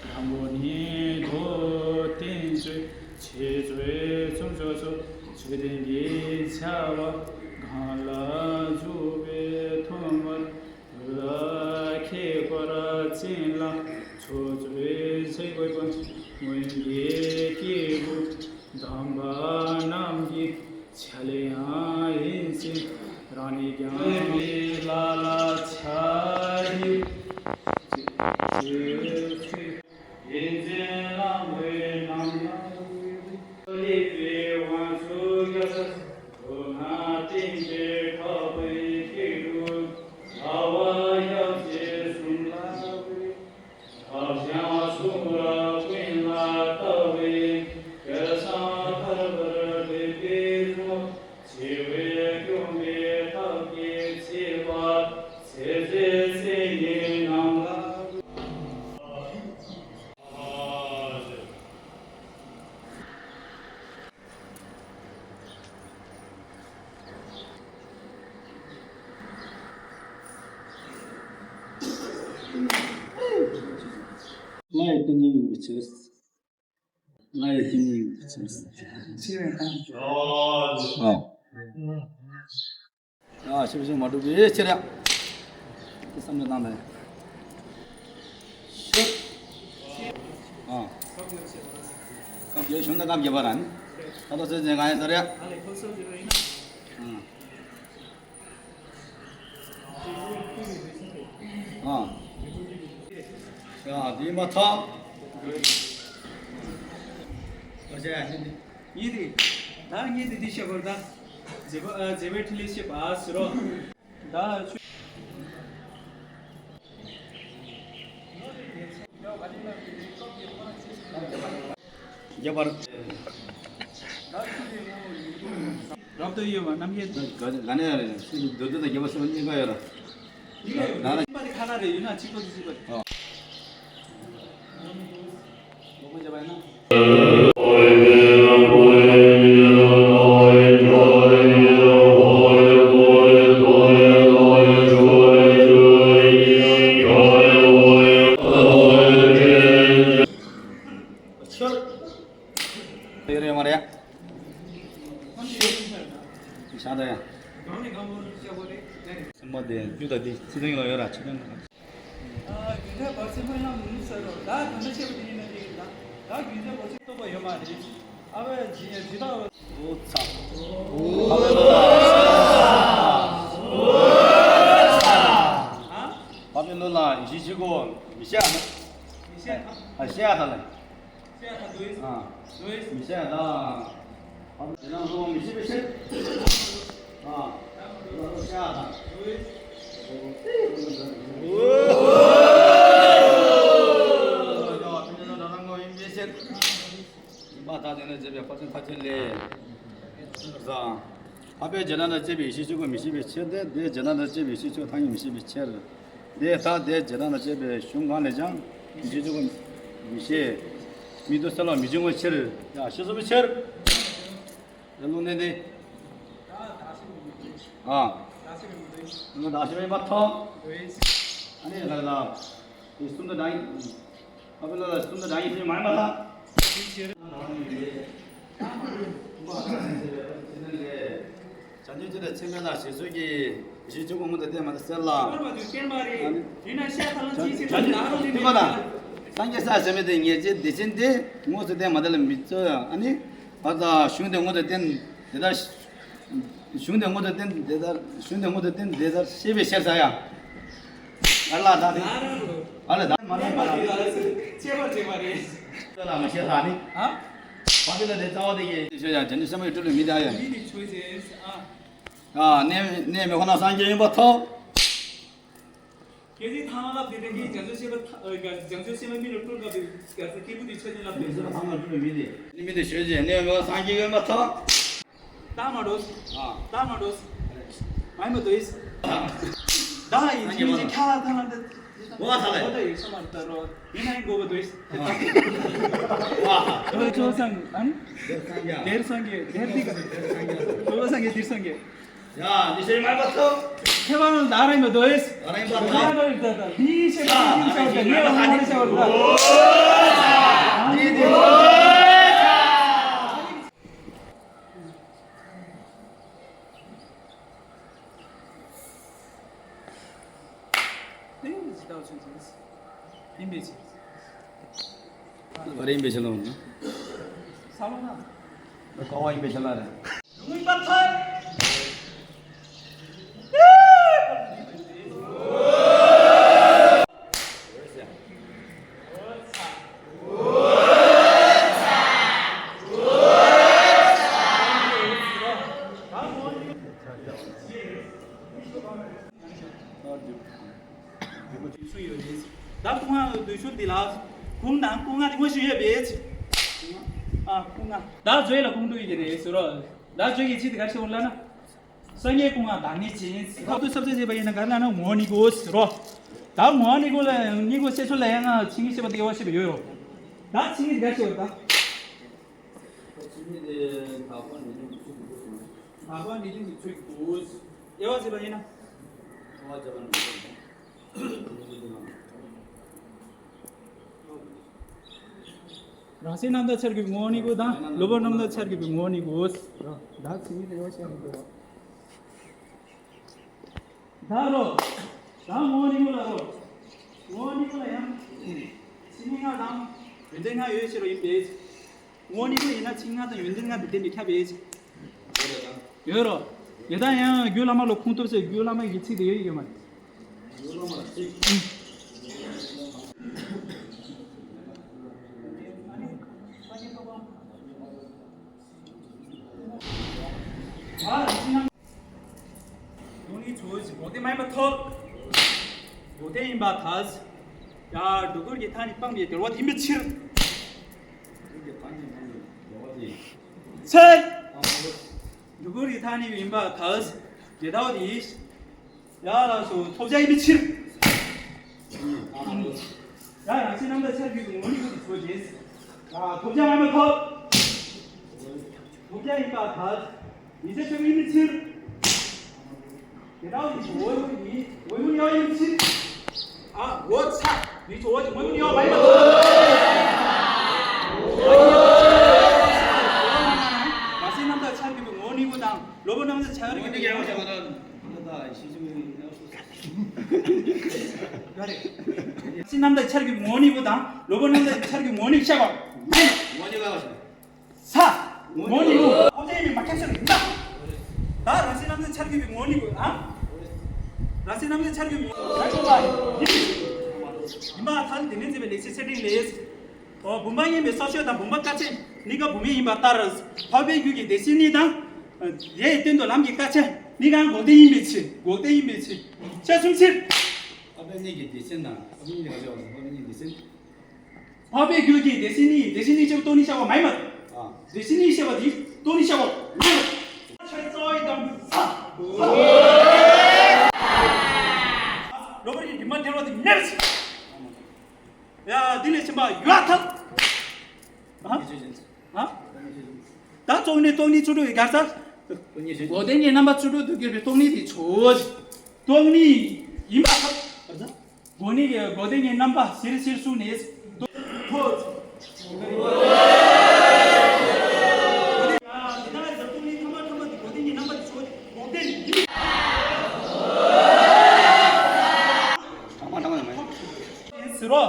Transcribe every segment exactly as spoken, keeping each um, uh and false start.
དང་པོ་ནི་མདོར་བསྟན་བཅོས། ཆོས་ཚུལ་སུམ་ཅུ་སོགས་ཆོས་ལྡན་གྱི་བྱ་བ་གང་ལ་འཇུག་པའི་ཐོག་མར་ཁྱད་པར་ཅན་ལ་ཕྱོགས་བཅུའི་ཆོས་གོས་པ་སྔོན་གྱི་སྐྱེས་བུ་དམ་པ་རྣམས་ཀྱི་ཕྱག་ལེན་ཡང་ཡིན་ཞིང་། རང་ཉིད་ཀྱང་ལ་ལ་ཕྱག་བགྱིས་ཅེས་ཡིད་ཆེས་བླ་མའི་རྣམ་ཐར་ལེགས་པའི་དབང་ཕྱུག་རྒྱལ་སྲས་མཐོ་ན་སྤྲིན་གྱི་ཁ་བའི་སྐྱེས་བུ་ལ་བ་ཡབ་རྗེ་གསུམ་ལ་བའི། ཐབས་ཀྱང་གསུང་རབ་ཀུན་ལ་ལྟ་བའི་སྐལ་བཟང་ཐར་པར་འདོད་པའི་གཟུངས། ཆེ་བའི་སྐྱོང་བའི་ཐབས་ཀྱི་ཆེ་བ། ཚེ་ཟད་སེམས་ཉིད་རྣམས་ལ། ལྔ་ཡི་ཏིང་ངེ་འཛིན་ཡོད་པའི་ཕྱིར། ལྔ་ཡི་ཏིང་ངེ་འཛིན་ཡོད་པའི་ཕྱིར། ཨ། ཡ། ཞིབ་ཞིབ་མ་གྲུབ་པའི་ཕྱིར་ཡ། དེ་བསམ་བློ་བཏང་དང་། ཨ། སྐབས་བརྒྱད་གཞུང་དང་སྐབས་བརྒྱད་པ་རང་ནི། ད་ལྟ་ཚོད་ཅན་གང་ཡིན་ཟེར་ཡ། ཨ། ཨ། ཡ། དེ་མ་ཐག་ཡིན་ཏེ། ད་ངས་དེ་འདི་བཤད་པར་ད། མཛད་པ། ཨ། མཛད་པའི་ཕྲིན་ལས་བཤད་པ་ཟེར་རོ། ད་ཆུ། རྒྱབ་པར། རབ་ཏུ་གཡོ་བ་རྣམ་རྒྱལ་དང་། ག་ག་ནས་རེད། སུ་འདོད་དོན་དང་རྒྱལ་བ་སེམས་དཔའ་གཉིས་ཀ་ཡོད་ར། ད་ན། པ་དེ་ཁ་ན་རེ་ཡོད་ན་གཅིག་པོ་དེ་གཅིག་པ་རེད། ཨ། ཡོད་རེད་མ་རེད། ཤ་ད་ཡ། སེམས་པ་དེ་རྒྱུ་དང་དེ་ཚིག་དོན་ལ་ཡོད་ར་ཆོས་དོན་ལ། རྒྱུ་འབྲས་བར་ཆད་མ་ཡང་མུན་ཟེར་རོ། ད་ག་འདྲ་བཤད་པ་དེ་ཡིན་ན་དེ་ཡིན་ད། ད་རྒྱུ་འབྲས་བར་ཆད་རྟོགས་པ་ཡོད་མ་རེད། ཨ་བས་ཇི་ཇི་ལྟ་བ། འོ་ཚ། ཨ། ཕ་མའི་བློ་ལ་ཡིད་ཆེས་བྱེད་དགོས། མི་བཤད། མི་བཤད། ཨ། བཤད་ད་ལ། ཨ། མི་བཤད་དང་། ཨ། དེ་ནང་ལོག་མི་ཤེས་པའི་ཕྱིར། ཨ། དེ་ནང་ལོག་བཤད་དང་། ཡིན་པར་ཐལ་ཟེར་ནས་བྱས་པའི་ཕར་ཕྱིན་ཐལ་ཆེན་ལས། བཟང་། འཕགས་པའི་རྗེས་འབྲང་དང་བཅས་པའི་ཡེ་ཤེས་གཅིག་པུ་མི་ཤེས་པའི་ཕྱིར་ཏེ། དེའི་རྗེས་འབྲང་དང་བཅས་པའི་ཡེ་ཤེས་གཅིག་པུ་ཐ་སྙད་མི་ཤེས་པའི་ཕྱིར། དེ་ལྟར་དེའི་རྗེས་འབྲང་དང་བཅས་པའི་གཞུང་གང་ལས་ཀྱང་ཡེ་ཤེས་གཅིག་པུ་མི་ཤེས། མིག་ཏུ་གསལ་བར་མི་འབྱུང་བའི་ཕྱིར། ཡང་ཤེས་སོ་བའི་ཕྱིར། ཡང་ལུང་བསྟན་ཏེ། ཨ། ལུང་བདག་ཤེས་པའི་མ་ཐོབ། ཨ་ནི་ལ་ལ། དེ་གསུམ་དུ་བགྲང་ཡིན། ཨ་ཕ་ལ་ལ་གསུམ་དུ་བགྲང་ཡིན་ཞེས་མ་ཡིན་པ་ལ། བྱང་ཆུབ་ཀྱི་ལས་ཆེན་པོའི་ནང་ཞེས་སོགས་ཀྱི་གཞི་བཅུ་པོ་མངོན་དུ་བསྟན་མ་ཐག་གསལ་ལ། བར་མ་དུ་བསྟན་པ་རེད། ཨ་ནི། དེ་ན་ཤ་ཐ་ལ་ཅི་ཞིག་ལ་ན་རོ་ལི་མི་ཐ། སངས་རྒྱས་ས་ཟེར་མི་དེ་ངེས་བྱེད་བདེ་ཆེན་དེ་དངོས་སུ་བསྟན་མ་ཐག་ལ་མི་ཚོ་ཨ་ནི། བར་དང་གཞུང་དེ་མངོན་དུ་བསྟན་དེ་ལྟར། གཞུང་དེ་ངོ་དེ་བསྟན་དེ་ལྟར་གཞུང་དེ་ངོ་དེ་བསྟན་དེ་ལྟར་ཤེས་པའི་ཤེར་ས་ཡ། ཨ་ལ་ད་དེ། ཨ་ལ་ད་མ་ལ་མ་ལ། ལ་མ་ཤེས་ས་ནི། ཨ། བ་དེ་ལ་དེ་རྩ་བ་དེ་གི་ཤེས་ཡ་བྱ་ནི་སེམས་ཡོད་སྤྲུལ་ལུས་མི་དེ་ཨ་ཡ། མི་དེ་ཆོས་ཅན། ཨ། ཨ་གནས་གནས་མེད་ཁོ་ན་སངས་རྒྱས་ཡིན་པ་ཐོབ། སྐད་ཅིག་ཐང་ལ་དེ་དེ་གི་བྱང་ཆུབ་ཤེས་པ་ཐ་ཨ་བྱང་ཆུབ་ཤེས་པ་མི་ལ་སྤྲུལ་དཀའ་བའི་ག་ས་སྐྱེས་བུ་དེ་ཆོས་ཅན་ལ་དེ་ཚོ་ཐང་ལ་སྤྲུལ་མི་དེ་ནི་མི་དེ་ཆོས་ཅན་གནས་མེད་སངས་རྒྱས་ཡིན་པ་ཐོབ། ད་མ་འགྲོ། ཨ། ད་མ་འགྲོ། མ་ཡིན་པ་དོ་ཡིས། ད་ཡིན་ཅི་མི་ཅི་ཁ་ལ་ཐང་ལ་འདི། འོ་ད་ལ། འོ་ད་ཡིག་ས་མ་རེད་ད་རོ། ཡིན་ན་ཡིན་དགོས་པ་དོ་ཡིས། ཨ། འོ་ད་ཅོ་སང་ཨང་། དེར་སངས་རྒྱས། དེར་སངས་རྒྱས། དེར་འདི་ག་ཅོ་སང་རྒྱས་དེར་སངས་རྒྱས། ཡ་འདི་ཤེས་མ་པ་ཐོ། ཁྱེད་པ་ལ་ད་རེ་མ་དོ་ཡིས། ད་རེ་མ་ཐོ། ད་རེ་ད་ད་འདི་ཤེས་མ་ཡིན་ཤེས་བ་ད་ངས་འོང་མ་ཤེས་བ་ད། འདི་འདི། ཏིང་ངེ་འཛིན་ལྟ་བུ་ཆོས་ཅན། ཡིན་པའི་ཕྱིར། ཨ་རེ་ཡིན་པའི་ཕྱིར་ལ་འོང་ན། ས་ལོ་ན། ཀ་བ་ཡིན་པའི་ཕྱིར་ལ་རེད། ལུང་ཡིན་པར་ཐལ། ད་སྐུ་ལྔ་འདུས་ཤུལ་འདི་ལ་གུང་དང་སྐུ་ལྔ་དེ་ངོ་ཤེས་ཡོད་པས། ཨ་སྐུ་ལྔ། ད་བརྗོད་ལ་ཁུངས་གཏུགས་ཡིན་གྱི་རེད་ཟེར་རོ། ད་བརྗོད་ཀྱི་ཚིག་དེ་ག་རེ་ཟེར་བ་ལབ་ན། སངས་རྒྱས་སྐུ་ལྔ་བདག་ཉིད་ཅན། ཁ་ཐུག་ས་བཅད་བྱས་པ་ཡིན་ན་ག་རེ་ལབ་ན་ངོ་བོ་ཉིད་སྐུ་ཟེར་རོ། ད་ངོ་བོ་ཉིད་སྐུ་ལ་ཉིད་སྐུ་ཟེར་ཚུལ་ལ་ཡང་ང་ཚིག་ངེས་བཤད་པ་དེ་དབྱེ་བ་བཤད་པ་ཡོད་རོ། ད་ཚིག་ངེས་དེ་ག་རེ་ཟེར་བ་ད། ཚིག་ངེས་དེ་དག་པ་ཉིད་སྐུ་ཟེར་རོ། དག་པ་ཉིད་སྐུ་ཚུལ་དུ་དབྱེ་བ་བྱས་པ་ཡིན་ན། དབྱེ་བ་བྱས་པ་ནི། རང་སེམས་རྣམ་དག་ཆར་གྱུར་པའི་ངོ་བོ་ཉིད་སྐུ་དང་། གློ་བུར་རྣམ་དག་ཆར་གྱུར་པའི་ངོ་བོ་ཉིད་སྐུ། ད་ཚིག་ངེས་དེ་དབྱེ་བ་བཤད་མི་དགོས། ད་རོ། ད་ངོ་བོ་ཉིད་སྐུ་ལ་རོ། ངོ་བོ་ཉིད་སྐུ་ལ་ཡང་། ཚིག་ངེས་ལྔ་དང་། ཡོན་ཏན་ལྔ་ཡོད་ཕྱིར་རོ་ཡིན་པས། ངོ་བོ་ཉིད་སྐུ་ཡིན་ན་ཚིག་ལྔ་དང་ཡོན་ཏན་ལྔ་དེ་བསྟན་པས་ཁྱབ་པས། ཡོད་རོ། ཡོད་ད་ཡང་རྒྱུད་བླ་མ་ལ་ཁུངས་གཏུགས་ཚེ་རྒྱུད་བླ་མ་གི་ཚིག་དེ་ཡོད་ཡོད་མ་རེད། ཨ། སྟོང་ཉིད་ཆོས་ཅན། འགོག་བདེན་མ་ཡིན་པ་ཐོབ། འགོག་བདེན་ཡིན་པར་ཐལ། ཡ། སྒྲོ་སྐུར་གྱི་མཐའ་ནི་སྤངས་པའི་དོར་བ་ཡིན་པའི་ཕྱིར། ཚེ། སྒྲོ་སྐུར་གྱི་མཐའ་ནི་ཡིན་པར་ཐལ། དེ་ལྟ་བུ་དེ། ཡ་ལགས་སོ། ཐོབ་བྱ་ཡིན་པའི་ཕྱིར། ཡ། རང་སེམས་རྣམ་དག་ཆར་གྱུར་པའི་ངོ་བོ་ཉིད་སྐུ་དེ་ཆོས་ཅན། ཡ། ཐོབ་བྱ་མ་ཡིན་པར་ཐལ། ཐོབ་བྱ་ཡིན་པར་ཐལ། ཡིན་ཚད་ཆོས་ཡིན་པའི་ཕྱིར། དེ་ལྟ་བུ་ཡིན་ངོ་བོ་ཉིད་ངོ་བོ་ཉིད་ཡིན་པའི་ཕྱིར། ཨ། འོ་ཚ། མི་ཚོ་འོ་ཅི་ངོ་བོ་ཉིད་ཡོད་མ་ཡིན་པ། རང་སེམས་རྣམ་དག་ཆར་གྱུར་པའི་ངོ་བོ་ཉིད་སྐུ་དང་གློ་བུར་རྣམ་དག་ཆར་གྱུར་པའི། ད་ཤེས་ཤེས་མི་ཡོང་། སེམས་རྣམ་དག་ཆར་གྱུར་པའི་ངོ་བོ་ཉིད་སྐུ་དང་གློ་བུར་རྣམ་དག་ཆར་གྱུར་པའི་ངོ་བོ་ཉིད་སྐུ་བཤད་པ། ངོ་བོ་ཉིད་སྐུ། ས། ངོ་བོ་ཉིད་སྐུ། ཨོ་ཅེ་མི་མ་ཁྱབ་ཤེས་ཡིན་ན། ད་རང་སེམས་རྣམ་དག་ཆར་གྱུར་པའི་ངོ་བོ་ཉིད་སྐུ་ཨ། རང་སེམས་རྣམ་དག་ཆར་གྱུར་པའི་ངོ་བོ་ཉིད་སྐུ་ཡིན། ཡིན་པར་ཐལ། དེ་ནས་འཛིན་པའི་ལེགས་བཤད་ཚད་འབྲིང་ལས། འོ། བུམ་པ་མཉམ་པའི་སྲོག་ཆགས་དང་བུམ་པ་དཀའ་ཚེགས་གཉིས་ཀ་བུམ་པའི་ཡིན་པ་ལྟར། འཕགས་པའི་རྒྱུད་ཀྱི་བདེ་གཤེགས་གཉིས་དང་། དེའི་སྟེང་དུ་ལམ་གྱི་དཀའ་ཚེགས་གཉིས་ཀའང་འགོག་བདེན་ཡིན་པའི་ཕྱིར། འགོག་བདེན་ཡིན་པའི་ཕྱིར། ཞེས་གསུངས་ཕྱིར། འཕགས་པའི་གཉིས་ཀྱི་བདེ་གཤེགས་དང་། འཕགས་པའི་གཉིས་ཀྱི་བདེ་གཤེགས། འཕགས་པའི་རྒྱུད་ཀྱི་བདེ་གཤེགས་གཉིས། བདེ་གཤེགས་གཉིས་ཞེས་པ་སྟོང་ཉིད་བཤད་པ་མ་ཡིན་པ། ཨ། བདེ་གཤེགས་གཉིས་ཞེས་པ་འདི་སྟོང་ཉིད་བཤད་པ་མ་ཡིན་པ། ཆོས་རྩ་བའི་དམ་ས། གློ་བུར་གྱི་སྒྱུ་མ་བདེན་པ་དེ་མེད་པ་ཞིག། ཡ། འདི་ལས་ཕྱིན་པ་ཡོད་ཐལ། ཨ། ཨ། ད་སྟོང་ཉིད་སྟོང་ཉིད་བཅུ་དྲུག་གི་གར་ས། འགོག་བདེན་གྱི་རྣམ་པ་བཅུ་དྲུག་ཏུ་གྱུར་པའི་སྟོང་ཉིད་དེ་ཆོས་སྟོང་ཉིད་ཡིན་པ་ཐལ། འགོག་བདེན་གྱི། འགོག་བདེན་གྱི་རྣམ་པ་ཞིར་ཞིར་གསུངས་ནས། ཐོས། འགོག་བདེན་གྱི་རྣམ་པ་དེ་ཆོས་འགོག་བདེན་ཡིན། ཟེར་རོ།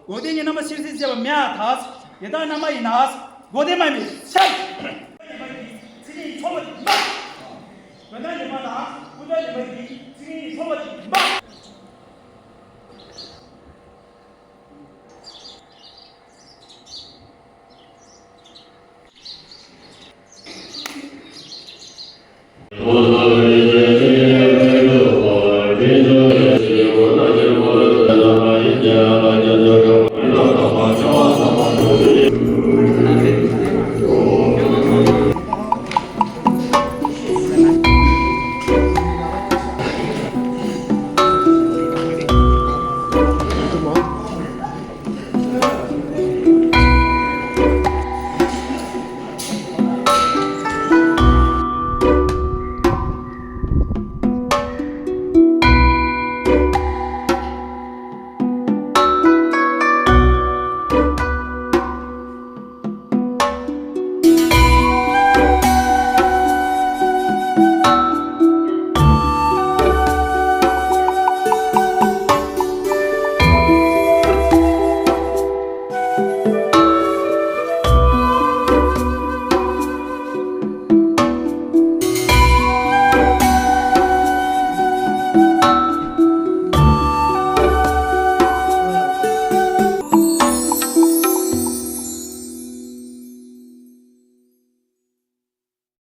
འགོག་བདེན་གྱི་རྣམ་པ་ཤེས་ཟིན་བྱས་པ་མེད་པར་ཐལ། དེ་ལྟར་རྣམ་པ་ཡིན་ན། འགོག་བདེན་མ་ཡིན་པའི་ཕྱིར།